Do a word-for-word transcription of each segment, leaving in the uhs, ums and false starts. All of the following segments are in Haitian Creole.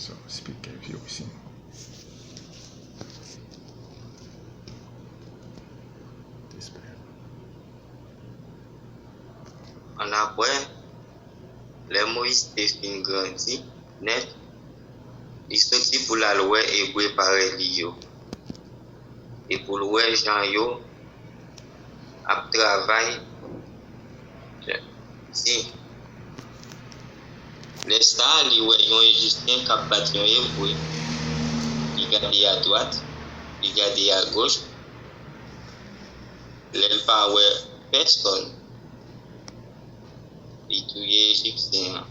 So, speaker, if you listen. This bad. Annapre, lè Moyiz te fin grandi nèt, li soti pou l al wè ebre parèy li yo, e pou l wè jan yo ap travay di. Lè sa a, li wè yon Ejipsyen k ap bat yon Ebre. Li gade adwat, li gade agoch. Lè l pa wè pèsonn, li touye Ejipsyen an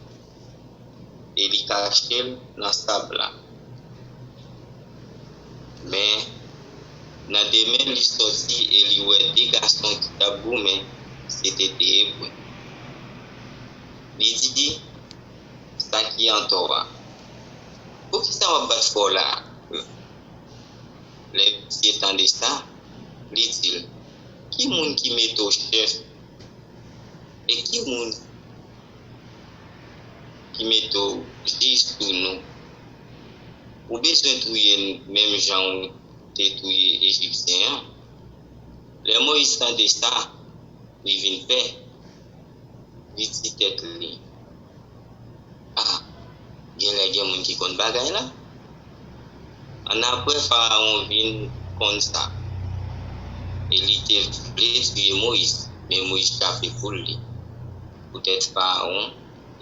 e li kache l nan sab la. Men, nan demen, li sòti e li wè de gason ki t ap goumen, se te de Ebre. Li di sa ki an tò a, "Poukisa w ap bat frè w la a?" Lè misye tande sa, li di l, "Ki moun ki mete w chèf? E ki moun ki mete w jij sou nou? Ou bezwen touye n menm jan w te touye Ejipsyen an?" Lè Moyiz tande sa, li vin pè. Li di tèt li, "A, genlè gen moun ki konn bagay la." Annapre, Farawon vin konn sa, e li te vle touye Moyiz, men Moyiz chape poul li, poutèt Farawon,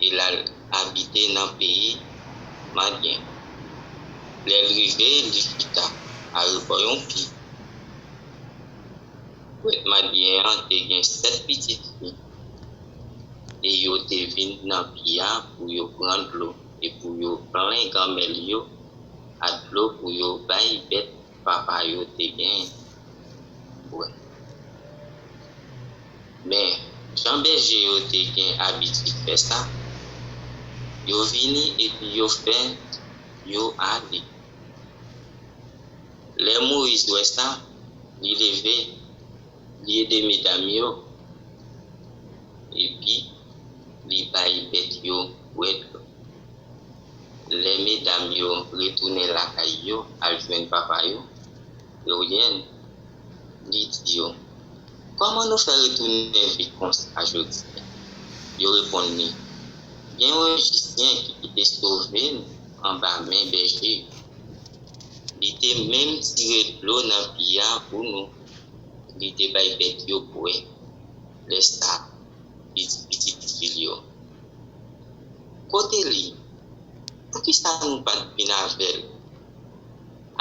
e l al abite nan peyi Madyen. Lè l rive, li chita arebò yon pi. Prèt Madyen an te gen sèt pitit fi, e yo te vin nan pi a pou yo pran dlo e pou yo plen ganmèl yo ak dlo pou yo bay bèt papa yo te genyen bwè. Men, jan bèje yo te gen abitid fè sa, yo vini epi yo fè yo ale. Lè Moyiz wè sa, li leve, li ede medam yo, epi li bay bèt yo bwè dlo. Lè medam yo retounen lakay yo al jwenn papa yo, Rewyen, li di yo, "Kòman nou fè retounen vit konsa jodi a?" Yo reponn li, "Gen yon Ejipsyen ki te sove n anba men bèje yo. Li te menm tire dlo nan pi a pou nou. Li te bay bèt yo bwè." Lè sa a, li di pitit fi l yo, "Kote li? Poukisa nou pa t vin avè l?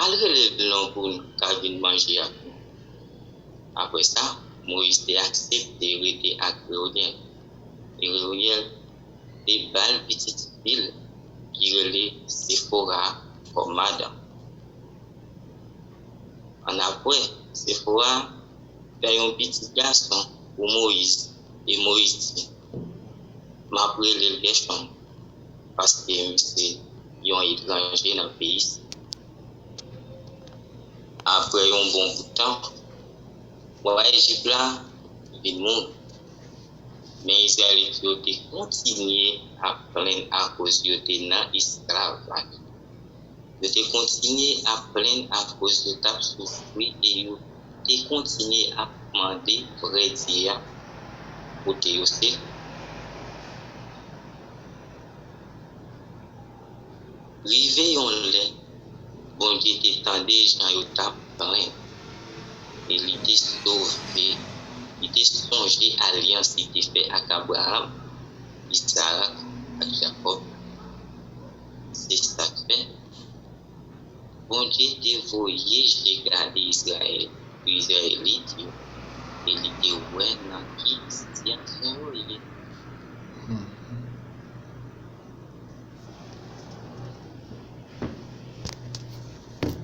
Al rele l non pou l ka vin manje ak nou." Apre sa, Moyiz te aksepte rete ak Rewyen. E Rewyen te ba l pitit fi l ki rele Sefora kòm madanm. Annapre, Sefora fè yon pitit gason pou Moyiz, e Moyiz di, "M ap rele l Gèchòm, paske m se yon etranje nan peyi sa." Apre yon bon bout tan, wa Ejip la vin mouri. Men Izrayelit yo te kontinye ap plenn akoz yo te nan esklavaj. Yo te kontinye ap plenn akoz yo t ap soufri e yo te kontinye ap mande vrè Dye a pote yo sekou. Rive yon lè, Bondye te tande jan yo t ap plenn, e li te sove, li te sonje alyans li te fè ak Abraram, Izarak ak Jakòb. Se sa k fè, Bondye te voye je gade Izrayèl, Izrayelit yo, e li te wè nan ki sitiyasyon yo ye. Hmm.